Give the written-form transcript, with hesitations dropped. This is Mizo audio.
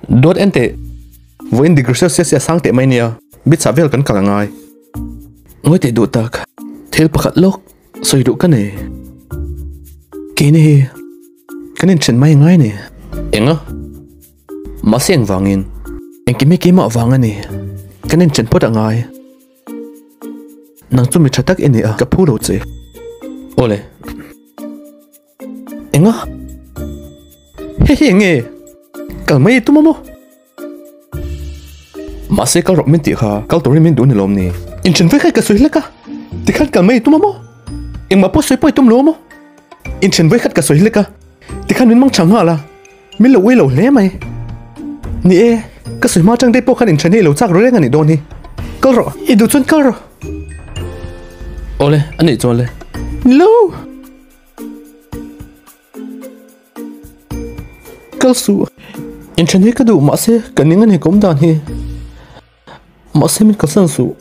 Dawt en teh, vawiin degree Celsius hi a sang teh mai nia, bitsa vel kan kal a ngai. Ngawi teh duh tak, thil pakhat lawk sawi duh ka nei. Keini hi kan inthen mai ngai ni. Enga? Mahse engvangin? Engkim hi keimah vang a ni. Kan inthen phawt a ngai. Nang chu mi tha tak i ni a, ka phu lo che. Awle. Enga? Hei hi enge? Kal mai i tum a maw? Mahse kal rawh min tih kha kal turin min duh ni lawm ni? Inthen vek khat ka sawi hlek a, tikhan kal mai i tum a maw? Engmah pawh sawi pawh i tum lo a maw? Inthen vek khat ka sawi hlek a, tikhan min mang tha nghal a, min lo ui lo hle mai. Ni e, ka sawi hma atang daih pawh khan inthen hi i lo chak ru reng a nih dawn hi. Kal rawh, i duh chuan kal rawh. Awle, a nih chuan le. Ni lo! Kal suh. Inthen hi ka duh mahse ka ning a ni ka awm dan hi. Mahse min kalsan suh.